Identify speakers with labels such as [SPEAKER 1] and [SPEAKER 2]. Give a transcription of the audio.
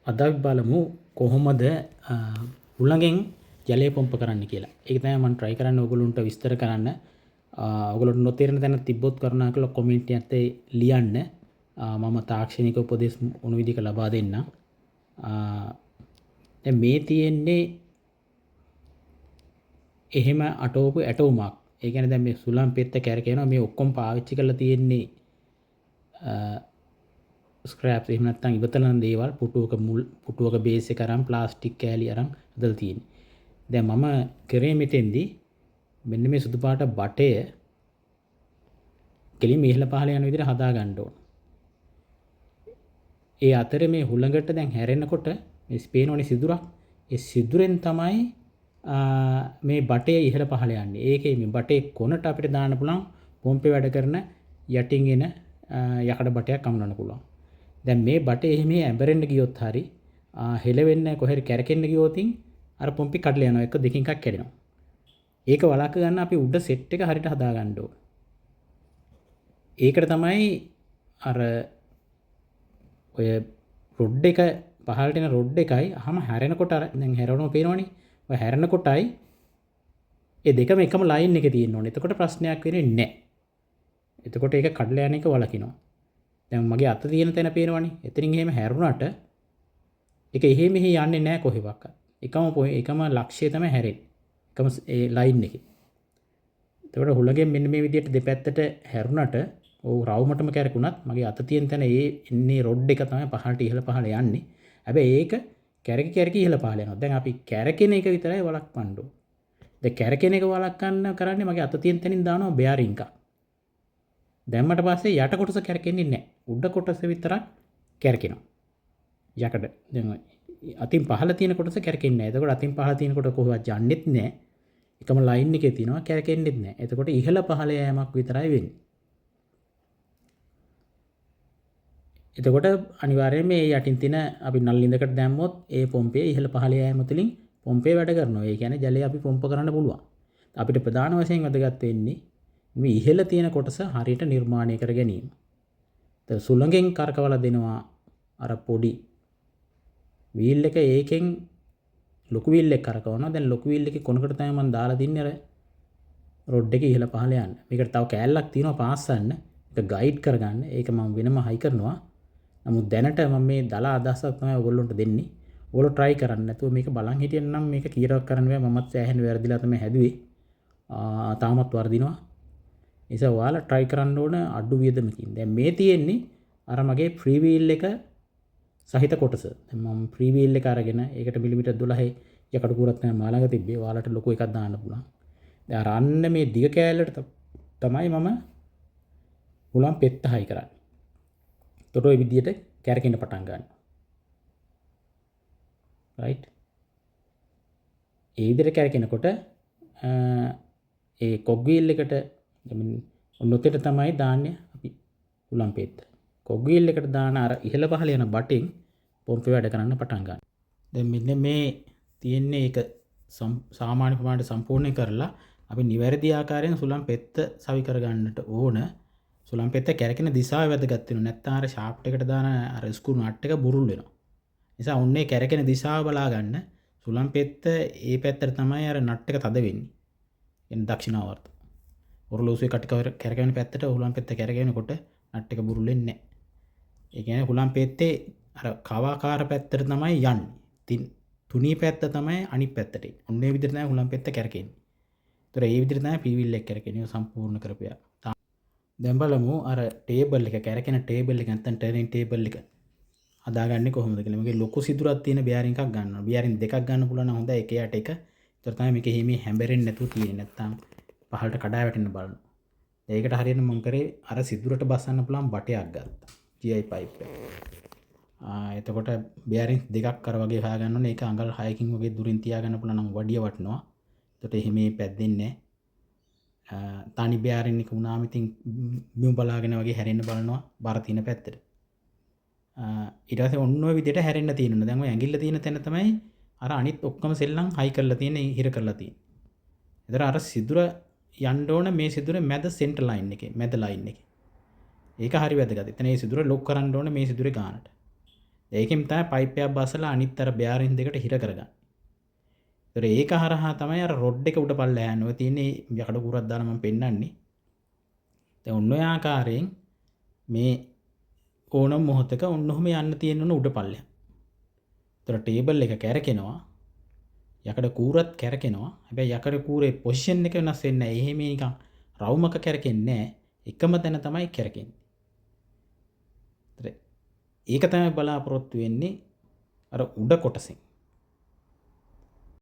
[SPEAKER 1] අද අපි බලමු කොහොමද හුළඟෙන් ජලය පොම්ප කරන්න කියලා. ඒක තමයි මම try කරන්නේ ඔයගොල්ලන්ට විස්තර කරන්න. ඔයගොල්ලන්ට නොතේරෙන තැන තිබ්බොත් කරුණාකරලා කොමෙන්ට් එකත් ලියන්න. මම තාක්ෂණික උපදෙස් ඕන විදිහක ලබා දෙන්නම්. දැන් මේ තියෙන්නේ එහෙම අටවපු ඇටවුමක්. ඒ කියන්නේ දැන් මේ සුළං පෙත්ත කැරකෙනවා. මේ ඔක්කොම පාවිච්චි කරලා තියෙන්නේ ස්ක්‍රැප්ස්, එහෙම නැත්නම් ඉවතලන දේවල්, පුටුවක මුල්, පුටුවක බේස් එක අරන්, ප්ලාස්ටික් කෑලි අරන් හදලා තියෙන්නේ. දැන් මම කරේ මෙතෙන්දී මෙන්න මේ සුදු පාට බටය කෙලින්ම ඉහළ පහළ යන විදිහට හදා ගන්න ඕන. ඒ අතරේ මේ හුළඟට දැන් හැරෙනකොට මේ පේනවනේ සිදුරක්. ඒ සිදුරෙන් තමයි මේ බටය ඉහළ පහළ යන්නේ. ඒකේ මේ බටේ කොනට අපිට දාන්න පුළුවන් පොම්පේ වැඩ කරන යටින් එන යකඩ බටයක් අමුණන්න පුළුවන්. දැන් මේ බටේ එහෙම ඇඹරෙන්න ගියොත් හරි හෙලවෙන්න කොහේ කැරකෙන්න ගියොත් අර පොම්පේ කඩලා යනවා. එක දෙකින් එකක් කැඩෙනවා. ඒක වළක්ව ගන්න අපි උඩ සෙට් එක හරියට හදා ගන්න ඕන. ඒකට තමයි අර ඔය රොඩ් එක පහළට එන රොඩ් එකයි අහම හැරෙනකොට අර දැන් හැරෙනව පේනවනේ. ඔය හැරෙන කොටයි ඒ දෙකම එකම ලයින් එකේ තියෙන්න ඕනේ. එතකොට ප්‍රශ්නයක් වෙන්නේ නැහැ. එතකොට ඒක කඩලා යන එක වළකිනවා. දැන් මගේ අත තියෙන තැන පේනවනේ. එතනින් එහෙම හැරුණාට ඒක එහෙ මෙහෙ යන්නේ නැහැ කොහෙවත්. එකම ලක්ෂ්‍යය තමයි හැරෙන්නේ. එකම ඒ ලයින් එකේ. එතකොට හුළඟෙන් මෙන්න මේ විදිහට දෙපැත්තට හැරුණාට ඔව් රවුමටම කැරකුණත් මගේ අත තියෙන තැන ඒ එන්නේ රොඩ් එක තමයි පහළට ඉහළ පහළ යන්නේ. හැබැයි ඒක කැරකි කැරකි ඉහළ පහළ යනවා. දැන් අපි කැරකෙන එක විතරයි වළක්වන්න ඕන. දැන් කැරකෙන එක වළක්වන්න කරන්නේ මගේ අත තියෙන තැනින් දානවා බෙයාරින් එකක්. දැම්මට පස්සේ යට කොටස කැරකෙන්නේ නැහැ. උඩ කොටස විතරක් කැරකෙනවා. යකඩ. දැන් අතින් පහළ තියෙන කොටස කැරකෙන්නේ නැහැ. එතකොට අතින් පහළ තියෙන කොට කොහොමවත් යන්නෙත් නැහැ. එකම ලයින් එකේ තියෙනවා, කැරකෙන්නෙත් නැහැ. එතකොට ඉහළ පහළ යෑමක් විතරයි වෙන්නේ. එතකොට අනිවාර්යයෙන් මේ යටින් තියෙන අපි නල් ලිඳකට දැම්මොත් ඒ පොම්පේ ඉහළ පහළ යෑම තුළින් පොම්පේ වැඩ කරනවා. ඒ කියන්නේ ජලය අපි පොම්ප කරන්න පුළුවන්. අපිට ප්‍රධාන වශයෙන් වැදගත් වෙන්නේ මේ ඉහළ තියෙන කොටස හරියට නිර්මාණය කර ගැනීම. එතකොට සුළඟෙන් කරකවලා දෙනවා අර පොඩි වීල් එක, ඒකෙන් ලොකු වීල් එක කරකවනවා. දැන් ලොකු වීල් එකේ කොනකට තමයි මම දාලා තින්නේ අර රොඩ් එක ඉහළ පහළ යන්න. මේකට තව කෑල්ලක් තියෙනවා පාස්සන්න. ඒක ගයිඩ් කරගන්න. ඒක මම වෙනම හයි කරනවා. නමුත් දැනට මම මේ දල අදහසක් තමයි ඔයගොල්ලන්ට දෙන්නේ. ඔයගොල්ලෝ try කරන්න නැතුව මේක බලන් හිටියනම් නම් මේක කීරක් කරන්න බෑ. මමත් සෑහෙන වැරදිලා තමයි හැදුවේ. තාමත් වර්ධිනවා. ඒ නිසා ඔයාලා try කරන්න ඕන අඩු වියදමකින්. දැන් මේ තියෙන්නේ අර මගේ ෆ්‍රී වීල් එක සහිත කොටස. දැන් මම ෆ්‍රී වීල් එක අරගෙන ඒකට මිලිමීටර් 12 යකඩ කූරක් තමයි මා ළඟ තිබ්බේ. ඔයාලට ලොකු එකක් දාන්න පුළුවන්. දැන් අර අන්න මේ දිග කෑල්ලට තමයි මම හුලම් පෙත්ත හයි කරන්නේ. එතකොට ඔය විදියට කැරකෙන්න පටන් ගන්නවා. රයිට්. ඒ විදියට කැරකෙනකොට ඒ කොග් වීල් එකට ඔන්න ඔතෙට තමයි දාන්නේ අපි හුලම් පෙත්ත. කොග් වීල් එකට දාන අර ඉහළ පහළ යන බටෙන් පොම්පේ වැඩ කරන්න පටන් ගන්නවා. දැන් මෙන්න මේ තියෙන්නේ ඒක සාමාන්‍ය ප්‍රමාණයට සම්පූර්ණ කරලා අපි නිවැරදි ආකාරයෙන් සුළං පෙත්ත සවි කරගන්නට ඕන. සුළං පෙත්ත කැරකෙන දිශාව වැදගත් වෙනවා. නැත්නම් අර ෂාෆ්ට් එකට දාන අර ස්ක්‍රූ නට් එක බුරුල් වෙනවා. නිසා ඔන්නේ කැරකෙන දිශාව බලා ගන්න සුළං පෙත්ත ඒ පැත්තට තමයි අර නට් එක තද වෙන්නේ. එන්නේ දක්ෂිණාවර්ත. ඔරලෝසුවේ කටි කැරකෙන පැත්තට හුලං පෙත්ත කැරකෙනකොට නට් එක බුරුල් වෙන්නේ නැහැ. ඒ කියන්නේ හුලං පෙත්තේ අර කවාකාර පැත්තට තමයි යන්නේ. තුනී පැත්ත තමයි අනිත් පැත්තට එන්නේ. ඔන්න ඒ විදිහට තමයි හුලං පෙත්ත කැරකෙන්නේ. ඒතර ඒ විදිහට තමයි පීවිල් එක කැරකෙන්නේ. ඔය සම්පූර්ණ කරපියා. දැන් බලමු අර ටේබල් එක කැරකෙන ටේබල් එක නැත්නම් ටර්නින් ටේබල් එක හදාගන්නේ කොහොමද කියලා. මේකේ ලොකු සිදුරක් තියෙන බෙයාරින් එකක් ගන්නවා. බෙයාරින් දෙකක් ගන්න පුළුවන් නම් හොඳයි, එක යට එක. ඒතර තමයි මේක හිමේ හැඹරෙන්නේ නැතුව තියෙන්නේ. නැත්නම් පහළට කඩා වැටෙන්න බලනවා. ඒකට හරියට මම කරේ අර සිදුරට බස්සන්න පුළුවන් බටයක් ගත්තා. GI pipe එක. එතකොට බෙයාරින් දෙකක් අර වගේ හොයාගන්න ඕනේ. ඒක අඟල් 6කින් වගේ දුරින් තියාගන්න පුළුවන් නම් වඩිය වටනවා. එතකොට එහෙම පැද්දෙන්නේ නැහැ. තනි බෙයාරින් එක වුණාම ඉතින් බිම බලාගෙන වගේ හැරෙන්න බලනවා බර තියෙන පැත්තට. ඊට පස්සේ ඔන්න ඔය විදිහට හැරෙන්න තියෙනවා. දැන් ඔය ඇඟිල්ල තියෙන තැන තමයි අර අනිත් ඔක්කොම සෙල්ලම් හයි කරලා තියෙන්නේ, හිර කරලා තියෙන්නේ. එතකොට අර සිදුර යන්න ඕන මේ සිදුරේ මැද සෙන්ටර් ලයින් එකේ, මැද ලයින් එකේ. ඒක හරි වැදගත්. එතන ඒ සිදුර ලොක් කරන්න ඕන මේ සිදුරේ ගානට. ඒකෙන් තමයි පයිප් එකක් බසලා අනිත් අර බෙයාරින් දෙකට හිර කරගන්නේ. ඒතර ඒක හරහා තමයි අර රොඩ් එක උඩ පල්ලෙහා යන්නේ. ඔය තියෙන්නේ යකඩ කූරක් දාලා මම පෙන්නන්නේ. දැන් ඔන්න ඔය ආකාරයෙන් මේ ඕනම මොහොතක ඔන්න ඔහොම යන්න තියෙන ඕන උඩ පල්ලෙහා. ඒතර ටේබල් එක කැරකෙනවා. යකඩ කූරත් කැරකෙනවා. හැබැයි යකඩ කූරේ පොසිෂන් එක වෙනස් වෙන්නේ නැහැ. එහෙම නිකන් රවුමක කැරකෙන්නේ නැහැ. එකම තැන තමයි කැරකෙන්නේ. ඒතර ඒක තමයි බලාපොරොත්තු වෙන්නේ අර උඩ කොටසෙන්.